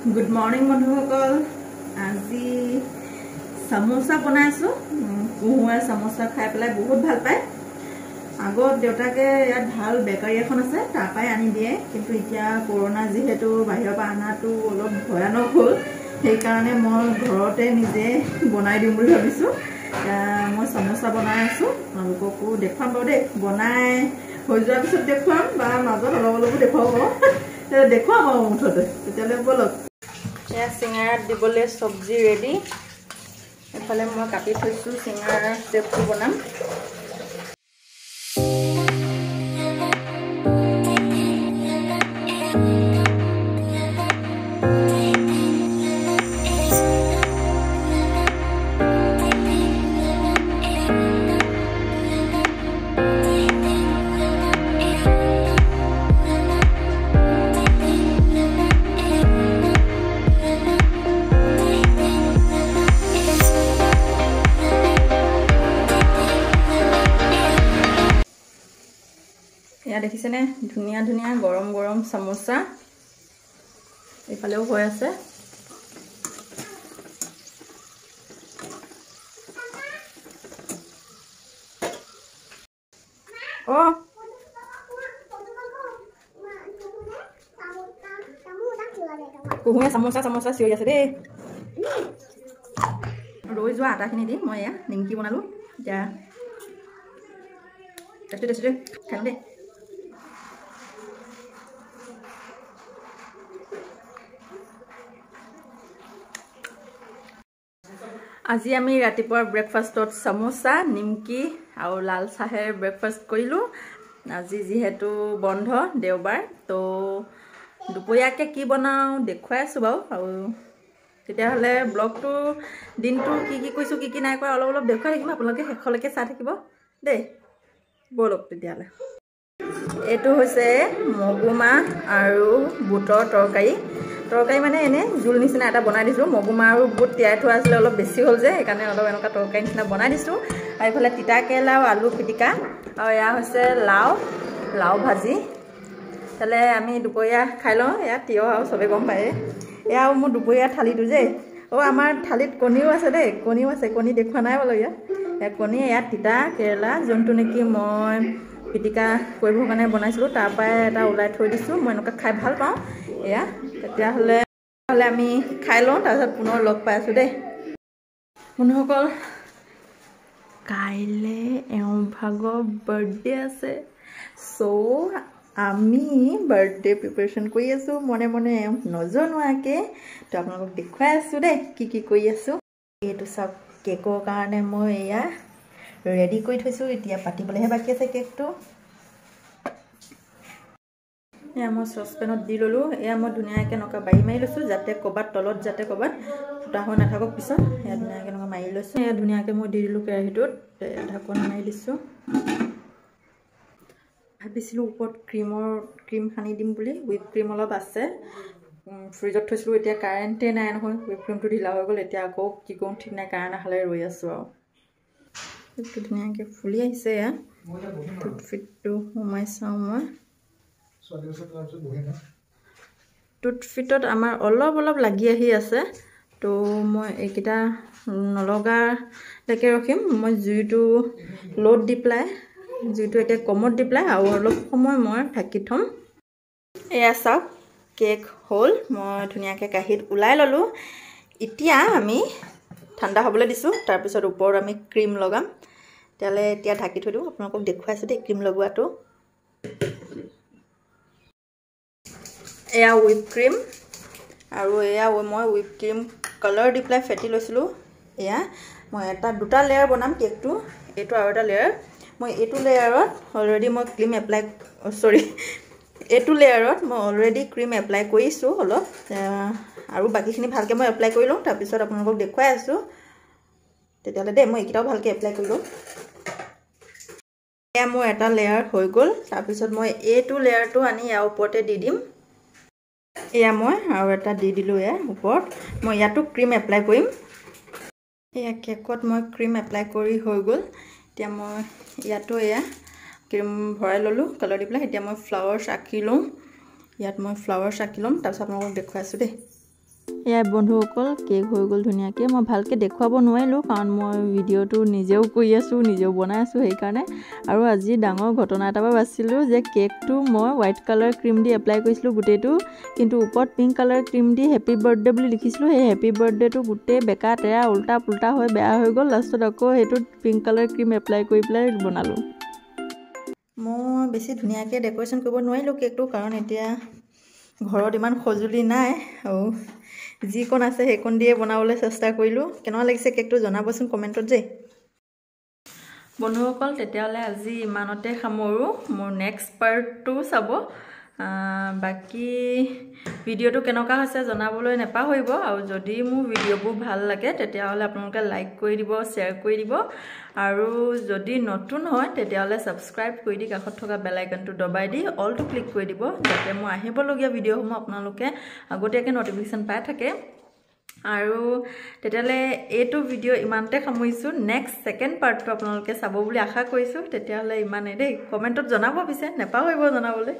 Good morning বন্ধুসকল, আজি চামোচা বনাইছোঁ। কুহুৱাই চামোচা খাই পেলাই বহুত ভাল পায়। আগত দেউতাকে ইয়াত ভাল বেকাৰী এখন আছে, তাৰ পৰাই আনি দিয়ে, কিন্তু এতিয়া কৰোণা যিহেতু বাহিৰৰ পৰা অনাটো অলপ ভয়ানক হ'ল, সেইকাৰণে মই ঘৰতে নিজে বনাই দিম বুলি ভাবিছোঁ। মই চামোচা বনাই আছোঁ, আপোনালোককো দেখুৱাম বাৰু দেই। বনাই হৈ যোৱাৰ পিছত দেখুৱাম বা মাজত অলপ অলপো দেখুৱাব পাৰোঁ, দেখুৱাম আৰু মুঠতে। তেতিয়াহ'লে ব'লক। এয়া চিঙাৰাত দিবলৈ চব্জি ৰেডি। এফালে মই কাটি থৈছোঁ, চিঙাৰাৰ চেপটো বনাম। এয়া দেখিছেনে, ধুনীয়া ধুনীয়া গৰম গৰম চামোচা এইফালেও হৈ আছে। অ' কুহুৱে চামোচা চামোচা চিঞৰি আছে দেই। ৰৈ যোৱা আটাখিনি দি মই এয়া নিমকি বনালোঁ। এতিয়া টেষ্টি টেষ্টি খাই লওঁ দেই। আজি আমি ৰাতিপুৱা ব্ৰেকফাষ্টত চামোচা, নিমকি আৰু লাল চাহেৰে ব্ৰেকফাষ্ট কৰিলোঁ। আজি যিহেতু বন্ধ দেওবাৰ, তো দুপৰীয়াকৈ কি বনাওঁ দেখুৱাই আছোঁ বাৰু। আৰু তেতিয়াহ'লে ব্লগটো দিনটো কি কি কৰিছোঁ কি কি নাই কৰা অলপ অলপ দেখুৱাই থাকিম, আপোনালোকে শেষলৈকে চাই থাকিব দেই। ব'লক তেতিয়াহ'লে। এইটো হৈছে মগুমাহ আৰু বুটৰ তৰকাৰী। তৰকাৰী মানে এনেই জোল নিচিনা এটা বনাই দিছোঁ। মগুমাহ আৰু বুট তিয়াই থোৱা আছিলে, অলপ বেছি হ'ল যে, সেইকাৰণে অলপ এনেকুৱা তৰকাৰী নিচিনা বনাই দিছোঁ। আৰু এইফালে তিতা কেৰেলা আৰু আলু পিটিকা, আৰু এয়া হৈছে লাও লাও ভাজি। তেতিয়াহ'লে আমি দুপৰীয়া খাই লওঁ। এয়া তিয়হ আৰু চবেই গম পায়। এয়া আৰু মোৰ দুপৰীয়া থালিটো যে, অ' আমাৰ থালিত কণীও আছে দেই, কণীও আছে, কণী দেখুওৱা নাই বাৰু ইয়াত। এয়া কণী, এয়া তিতা কেৰেলা যোনটো নেকি মই পিটিকা কৰিবৰ কাৰণে বনাইছিলোঁ, তাৰপৰাই এটা ওলাই থৈ দিছোঁ। মই এনেকুৱা খাই ভাল পাওঁ। এয়া তেতিয়াহ'লে আমি খাই লওঁ, তাৰপিছত পুনৰ লগ পাই আছোঁ দেই। বন্ধুসকল, কাইলৈ এওঁ ভাগৰ বাৰ্থডে আছে। চ' আমি বাৰ্থডে প্ৰিপেৰেশ্যন কৰি আছোঁ মনে মনে, এওঁ নজনোৱাকৈ। তো আপোনালোকক দেখুৱাই আছোঁ দেই কি কি কৰি আছোঁ। এইটো চাওক, কেকৰ কাৰণে মই এয়া ৰেডি কৰি থৈছোঁ, এতিয়া পাতিবলৈহে বাকী আছে কেকটো। এয়া মই চচপেনত দি ল'লোঁ। এয়া মই ধুনীয়াকৈ এনেকুৱা বাৰী মাৰি লৈছোঁ, যাতে ক'ৰবাত তলত যাতে ক'ৰবাত ফুটা হৈ নাথাকক পিছত। এয়া ধুনীয়াকৈ এনেকুৱা মাৰি লৈছোঁ। এয়া ধুনীয়াকৈ মই দি দিলোঁ কেৰাহীটোত, ঢাকন মাৰি দিছোঁ। ভাবিছিলোঁ ওপৰত ক্ৰীম সানি দিম বুলি, হুইপ ক্ৰীম অলপ আছে ফ্ৰিজত থৈছিলোঁ, এতিয়া কাৰেণ্টেই নাই নহয়, হুইপ ক্ৰীমটো ঢিলা হৈ গ'ল। এতিয়া আকৌ কি কৰোঁ ঠিক নাই, কাৰেণ্ট আহালৈ ৰৈ আছোঁ আৰু। এইটো ধুনীয়াকৈ ফুলি আহিছে। এয়া টুথপিকটো সোমাই চাওঁ মই। টুথপিটত আমাৰ অলপ অলপ লাগি আহি আছে, তো মই এইকেইটা নলগালৈকে ৰখিম। মই জুইটো ল'ত দি পেলাই, জুইটো একে কমত দি পেলাই আৰু অলপ সময় মই ঢাকি থ'ম। এয়া চাওক, কেক হ'ল, মই ধুনীয়াকৈ কাঁহীত ওলাই ল'লোঁ। এতিয়া আমি ঠাণ্ডা হ'বলৈ দিছোঁ, তাৰপিছত ওপৰত আমি ক্ৰীম লগাম। তেতিয়াহ'লে এতিয়া ঢাকি থৈ দিওঁ, আপোনালোকক দেখুৱাইছোঁ দেই ক্ৰীম লগোৱাটো। এয়া হুইপ ক্ৰীম, আৰু এয়া মই হুইপ ক্ৰীম কালাৰ দি পেলাই ফেটি লৈছিলোঁ। এয়া মই এটা দুটা লেয়াৰ বনাম কেকটো, এইটো আৰু এটা লেয়াৰ। মই এইটো লেয়াৰত অলৰেডি মই ক্ৰীম এপ্লাই চৰি এইটো লেয়াৰত মই অলৰেডি ক্ৰীম এপ্লাই কৰিছোঁ অলপ, আৰু বাকীখিনি ভালকৈ মই এপ্লাই কৰি লওঁ, তাৰপিছত আপোনালোকক দেখুৱাই আছোঁ। তেতিয়াহ'লে দেই মই এইকেইটাও ভালকৈ এপ্লাই কৰি লওঁ। এয়া মোৰ এটা লেয়াৰ হৈ গ'ল, তাৰপিছত মই এইটো লেয়াৰটো আনি ইয়াৰ ওপৰতে দি দিম। এয়া মই আৰু এটা দি দিলোঁ ইয়াৰ ওপৰত। মই ইয়াতো ক্ৰীম এপ্লাই কৰিম। এয়া কেকত মই ক্ৰীম এপ্লাই কৰি হৈ গ'ল। এতিয়া মই ইয়াতো এয়া ক্ৰীম ভৰাই ল'লোঁ কালাৰ দি পেলাই। এতিয়া মই ফ্লাৱাৰ্ছ আঁকি লওঁ। ইয়াত মই ফ্লাৱাৰ্ছ আঁকি ল'ম, তাৰপিছত আপোনালোকক দেখুৱাই আছোঁ দেই। এয়া বন্ধুসকল, কেক হৈ গ'ল ধুনীয়াকৈ। মই ভালকৈ দেখুৱাব নোৱাৰিলোঁ, কাৰণ মই ভিডিঅ'টো নিজেও কৰি আছোঁ, নিজেও বনাই আছোঁ, সেইকাৰণে। আৰু আজি ডাঙৰ ঘটনা এটাৰ পৰা বাচিলোঁ যে কেকটো মই হোৱাইট কালাৰ ক্ৰীম দি এপ্লাই কৰিছিলোঁ গোটেইটো, কিন্তু ওপৰত পিংক কালাৰ ক্ৰীম দি হেপী বাৰ্থডে বুলি লিখিছিলোঁ। সেই হেপী বাৰ্থডেটো গোটেই বেকা তেৰা উল্টা পুল্টা হৈ বেয়া হৈ গ'ল। লাষ্টত আকৌ সেইটোত পিংক কালাৰ ক্ৰীম এপ্লাই কৰি পেলাই বনালোঁ। মই বেছি ধুনীয়াকৈ ডেক'ৰেশ্যন কৰিব নোৱাৰিলোঁ কেকটো, কাৰণ এতিয়া ঘৰত ইমান সঁজুলি নাই আৰু যিকণ আছে সেইকণ দিয়ে বনাবলৈ চেষ্টা কৰিলোঁ। কেনেকুৱা লাগিছে কেকটো জনাবচোন কমেণ্টত যে। বন্ধুসকল, তেতিয়াহ'লে আজি ইমানতে সামৰোঁ। মোৰ নেক্সট পাৰ্টটো চাব। বাকী ভিডিঅ'টো কেনেকুৱা হৈছে জনাবলৈ নাপাহৰিব, আৰু যদি মোৰ ভিডিঅ'বোৰ ভাল লাগে তেতিয়াহ'লে আপোনালোকে লাইক কৰি দিব, শ্বেয়াৰ কৰি দিব, আৰু যদি নতুন হয় তেতিয়াহ'লে ছাবস্ক্ৰাইব কৰি দি কাষত থকা বেল আইকনটো দবাই দি অলটো ক্লিক কৰি দিব, যাতে মোৰ আহিবলগীয়া ভিডিঅ'সমূহ আপোনালোকে আগতীয়াকৈ ন'টিফিকেশ্যন পাই থাকে। আৰু তেতিয়াহ'লে এইটো ভিডিঅ' ইমানতে সামৰিছোঁ। নেক্সট ছেকেণ্ড পাৰ্টটো আপোনালোকে চাব বুলি আশা কৰিছোঁ। তেতিয়াহ'লে ইমানেই দেই। কমেণ্টত জনাব পিছে, নাপাহৰিব জনাবলৈ।